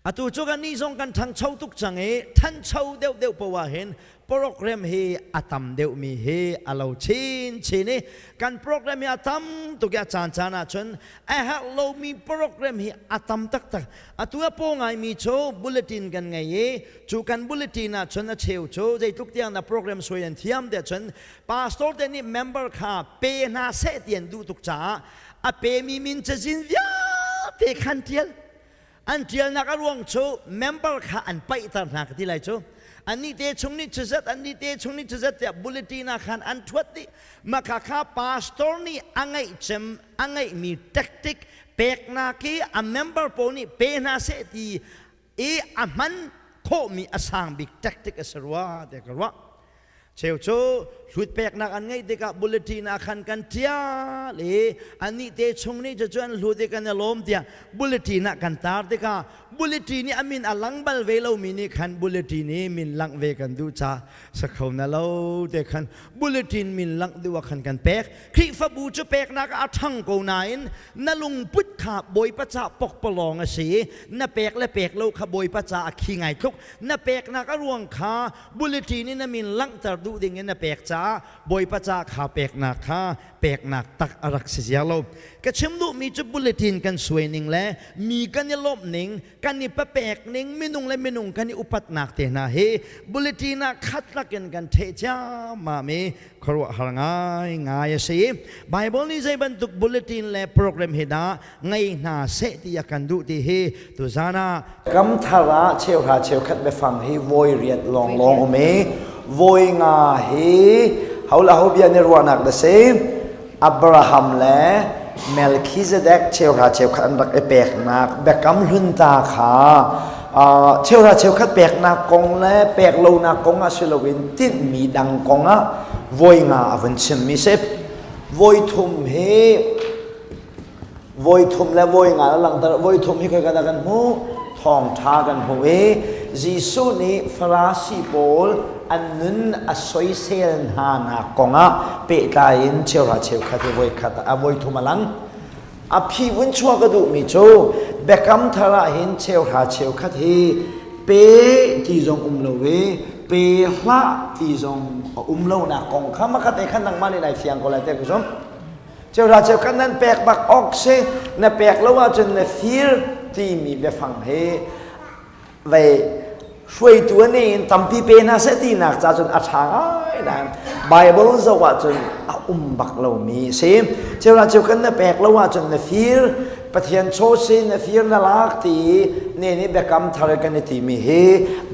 Atu cu kan nih zong kan ṭhangcho tuk cang i ṭhancho deuhdeuh poah hin program hi a tam deuhmi hi a lo chinchin i kan program hi a tam tuk i a caancaan ahcun a herh lomi program hi a tam taktak. Atu a paw ngaimi cu bulletin kan ngei i cu kan bulletin ahcun a cheu cu zeitluk tiang na program suai an thiam tiah cun pastor te nih member kha pe hna seh ti an duh tuk caah a pemi min cazin vialte khan ṭial. An ṭialnak a ruang cu member kha an paihter hna ka ti lai cu. Annih te chung nih cuzat, annih te chung nih cuzat tiah bulletin ah khan an ṭhuat dih. Mah kha pastor nih a ngeih cem, a ngeihmi tactic peknak i a member pawl nih pe hna seh ti i a hman khawhmi a sang bik tactic a si rua tiah ka ruah. Cheu cu hlut peknak an ngeih tikah bulletin ah khan kan ṭial i annih te chung nih cucu an hlut i kan i lawm tiah bulletin ah kan tar tikah bulletin i a min a lang bal ve lomi nih khan bulletin i min langh ve kan duh ca sakho na lo te khan bulletin min langh duh ah khan kan pek. Khrihfabu cu peknak ah a ṭhang ko nain na lungput kha Bawipa ca pokpalawng a si i na pek le pek lo kha Bawipa ca a khi ngai tluk. Na peknak a ruang kha bulletin in a min langhter duh ding in a pek caah Bawipa ca kha peknak kha peknak tak a rak si ziar lo. Ka chim duhmi cu bulletin kan suai ning le mi kan i lawmh ning, kan i papek ning, minung le minung kan i upatnak te hna hi bulletin ah khat lakin kan theh ciammam i khuaruahhar ngaingai a si. Bible nih zei bantuk bulletin le program hi dah ngei hna seh ti a kan duh ti hi tuzan ah Kam thar ah cheuhra cheukhat biafang hi voi riat lawnglawng um i voi nga hi ho le ho bia nih ruahnak da si Abraham le Melchizedek cheuhra cheukhat an rak i peknak biakam hlun ta kha cheuhra cheukhat peknak kong le pek lonak kong ah si loin tinhmi dang kong ah voi nga a vun chimmi si. Voi thum hi voi thum le voi nga langhter voi thum hi khoi kan hmuh thawngtha kan hmuh i Jesuh nih Farasi pawl an nun a soisel hna nak kongah pehtlai in cheuhra cheukhat hi voi khat a voi thum a lang a phi vun chuah ka duhmi cu biakam thar ah hin cheuhra cheukhat hi pe ti zong um lo i pe hlah ti zong a um lo nak kong kha makhat e khan nangmah nih nai fiang ko lai te ka zumh Cheuhra cheukhat nan pek bak awk si na pek lo ahcun na fir timi biafang hi vei hruaitu an in tampi pe hna seh tinak ca cun a ṭha ngai nain Bible zoh ahcun a um bak lomi a si. Cheuhra cheukhat na pek lo ahcun na fir Pathian chaw si na fir na lak ti ne nih biakam thar kan i timi hi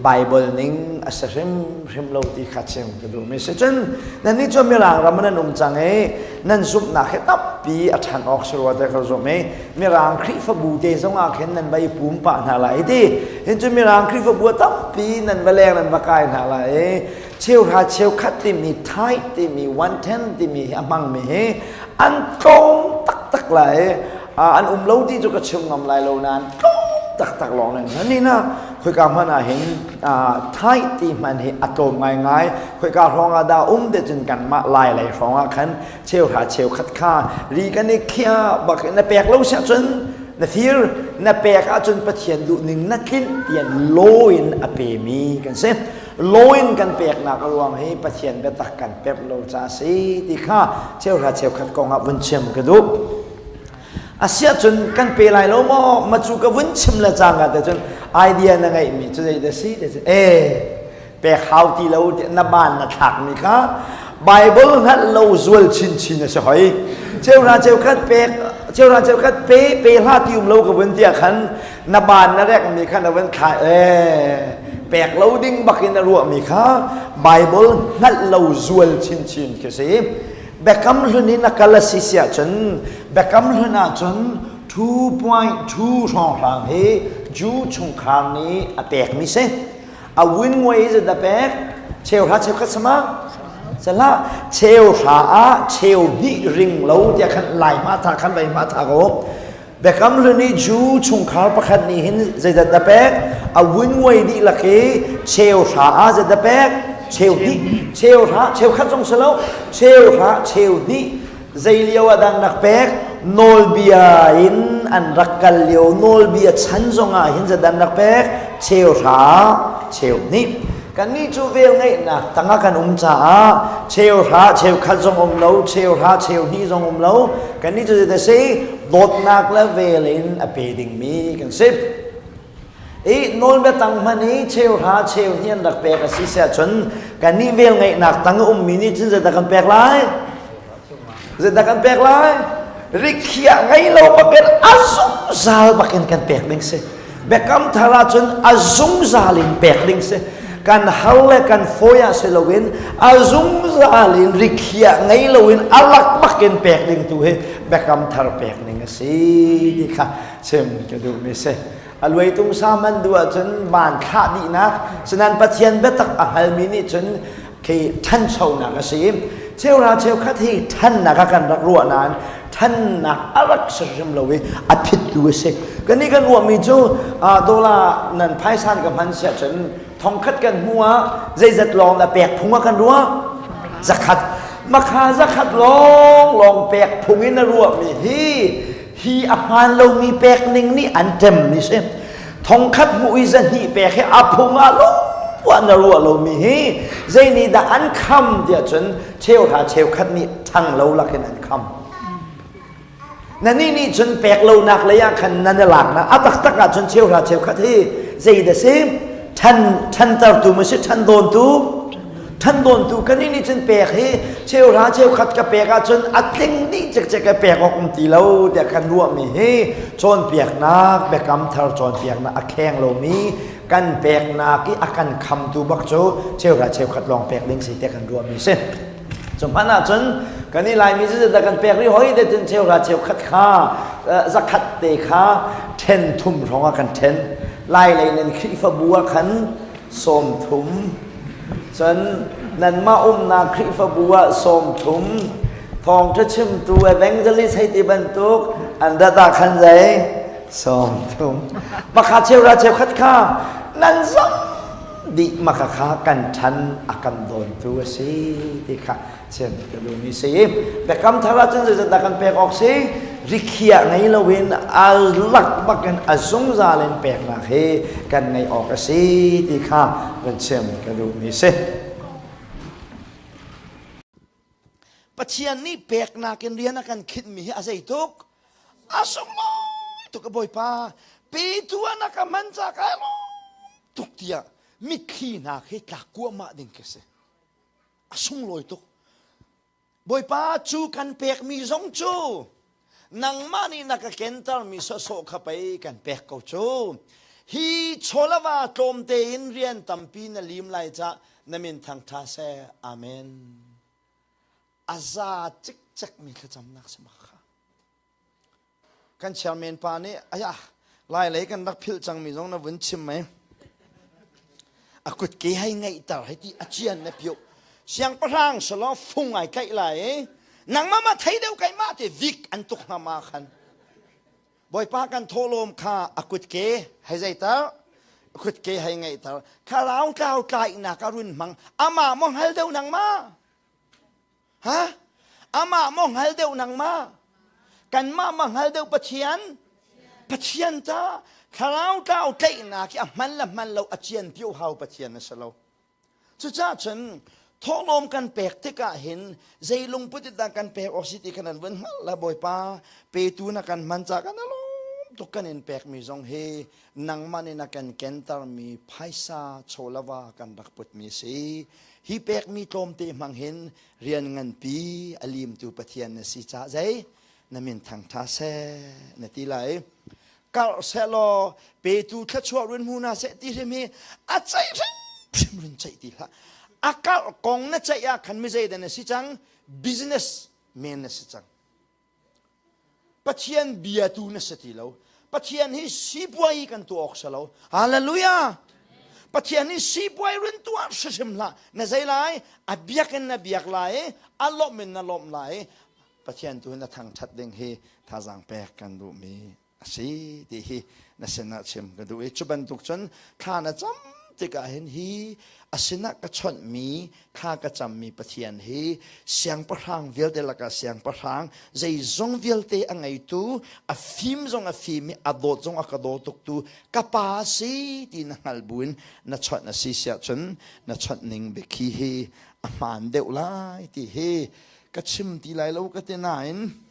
Bible ning a si hrimhrim lo ti kha chim ka duhmi si. Cun nannih cu Mirang ram nan um cang i nan zumhnak hi tampi a ṭhan awk si rua te ka zumh i Mirang Khrihfabu te zong ah khin nan va i pum pah hna lai ti. Hin cu Mirang Khrihfabu a tampi nan va leng nan va kai hna lai i cheuhra cheukhat timi tithe timi one ten timi hi a hmangmi hi an tlawm taktak lai an um lo ti cu ka chim ngam lai lo nain tlawm taktak lawng nan hman ni na khoika hmanh ah hin tithe ti hman hi a tlawm ngaingai khoika hrawng ah dah um te cun kanmah lai lei hrawng ah khan cheuhra cheukhat kha ri kan i khia bak na pek lo siah cun na fir na pek ahcun Pathian duh ning na tlinh tian law in a pemi kan si law in kan peknak a ruang hi Pathian biatak kan pek lo ca si ti kha cheuhra cheukhat kong ah vun chim ka duh asiahcun kan pe lai lo maw ma cu ka vun chim le cang te cun idea na ngeihmi cu zei da si te cun e pek hau ti lo na ban na thlak mi kha Bible hngalh lo zual chinchin a si hoi cheuhra cheukhat pek cheuhra cheukhat pe pe hla ti um lo ka vun tia khan na ban na rek mi kha na vun thla e pek lo ding bakin na ruah mi kha Bible hngalh lo zual chinchin khi si Biakam hlun in a kal a si si ahcun Biakam hlun ahcun 2.2 hrawnghrang hi Jew chungkhar nih a pekmi si. A win ngoi is da pek cheuhra cheukhat sama salah cheuhra ah cheu hnih ring lo tiah khan lai ma tha khan vai ma tha ko Biakam hlun i Jew chungkhar pakhat nih hin zeidat da pek a win ngoi dihlak i cheu hra ah zeidat da pek cheu hnih cheu hra cheu khat zong si lo cheu hra cheu hnih zei lio ah dah nak pek nawlbia in. an rak kal lio nawlbia chan zongah hin zeidah an rak pek? Cheuhra cheuhnih. Kannih cu velngeihnak tangah kan um caah cheuhra cheukhat zong um lo, cheuhra cheuhnih zong um lo. Kannih cu zeidah si? Dawtnak le vel in a pe dingmi kan si. I nawlbia tang hmanh i cheuhra cheuhnih an rak pek a si siah cun kannih velngeihnak tang a ummi nih cun zeidah kan pek lai? Zeidah kan pek lai? Rikhiah ngei lo bakin a zungzal bakin kan pek ding si. Biakam thar ahcun a zungzal in pek ding si. Kan har le kan fawi ah si loin a zungzal in rikhiah ngei loin a lak bakin pek ding tu hi biakam thar pek ning a si ti kha chim ka duhmi si. A luai tung sa man duh ahcun van thlah dihnak sinan Pathian biatak a hngalmi nih cun khi ṭhanchonak a si. Cheuhra cheukhat hi ṭhannak ah kan rak ruah nain ṭhannak a rak si hrim lo i a phittu a si. Kannih kan ruahmi cu dollar nan phaisan ka hman siah cun thongkhat kan hmu ah zeizat lawng na pek phung ah kan ruah? Zakhat. Makha zakhat lawng lawng pek phung in na ruahmi hi hi a hmaan lomi pek ning nih an ṭemmi si. Thongkhat hmuh i zahnih pek hi a phung ah lungpuah na ruah lomi hi zei nih dah an kham tiah cun cheuhra cheukhat nih ṭhang lo lakin an kham. Na nih nih cun pek lonak lei ah khan nan i laknak a taktak ah cun cheuhra cheukhat hi zei dah si ṭhan ṭhantertu maw si ṭhan dawntu Than dawntu kan nih cun pek hi cheuhra cheukhat ka pek ahcun a tling dih cikcek ka pek awk um ti lo tiah kan ruahmi hi cawnpiaknak biakam thar cawnpiaknak a kheng lomi kan peknak i a kan khamtu bak cu cheuhra cheukhat lawng pek ding si tiah kan ruahmi si. Cu hmanh ahcun kan i Laimi cu kan pek rih hoi te cun cheuhra cheukhat kha zakhat te kha then thum hrawng ah kan then. Lai lei nan Khrihfabu ah khan 30 cun nanmah umnak Khrihfabu ah 30 thawngṭha chimtu evangelist hei ti bantuk an rat ah khan zei 30 makha cheura cheukhat kha nan zong dih maka kha kan ṭhan a kan dawntu a si ti kha chim ka duhmi si biakam thar ah cun zeizatdah kan pek awk si rikhiah ngei loin a lak bakin a zungzal in peknak hi kan ngeih awk a si ti kha van chim ka duhmi si Pathian nih peknak in rian a kan khinhmi hi a zei tuk a sunglawi tuk a Bawipa petu ah na ka hman ca kai lawm tuk tiah mitthli hna khi tlak kuahmah ding khi si a sunglawi tuk Bawipa cu kan pekmi zong cu nangmah nih na ka kentermi sawsawh kha pei kan pek ko cu hi chawlava tlawmte in rian tampi na lim lai cah na min thangṭha seh amen a za cikcek mi thlacamnak si ma kha Kan chairman pa nih ayah lai lei kan rak philh cangmi zong na vun chim mei. A kutke hei ngeihter hei ti a cian na piu. Siangpahrang salo fung ai tlaih lai i nangmah ma thei deuh keimah ti vik an tuk hna ma khan. Bawipa kan thawhlawm kha a kutke hei zeiter kutke hei ngeihter thlarau tlau tlaihnak a run hmang amah maw hngal deuh nangmah Ha? Amah maw hngal deuh nangmah? Kanmah ma hngal deuh Pathian? Pathian ta thlarau tlau tlaihnak hi a hman le hman lo a cian pio hau Pathian a si lo. Cucaah cun thawhlawm kan pek tikah hin zei lungput in dah kan pek awk si ti kha nan vun hngalh la Bawipa petu na kan hman ca kan alawm tuk kan in pekmi zong hi nangmah nih na kan kentermi phaisa chawlava kan rak putmi si. Hi pekmi tlawmte hmang hin rian nganpi a limtu Pathian na si caah zei na min thangṭha seh na ti lai. Karh sehlaw petu thluachuah run hmu hna seh ti hrim hi a ceih hrimhrim run ceih ti hlah. A karh kong na ceih ah khan mi zeidah na si cang? Business men na si cang. Pathian biatu na si ti lo. Pathian hi sipuai kan tuah awk si lo. Hallelujah! Pathian hi sipuai run tuah hrimhrim hlah. Na zei lai? A biak in na biak lai, a lawmh in na lawmh lai. Pathian tu na thangthat ding hi thazaang pek kan duhmi a si ti hi na sinah chim ka duh i cu bantuk cun thla na cam. tikah hin hi a sinah ka chawnhmi thla ka cammi Pathian hi siangpahrang vialte lakah siangpahrang, zeizong vialte a ngeitu, a fim zong a fim i a dawt zong a ka daw tuktu ka pa si ti na hngal buin na chawnh a si siah cun na chawnh ning biakhi hi a hmaan deuh lai ti hi ka chim ti lai lo ka ti nain.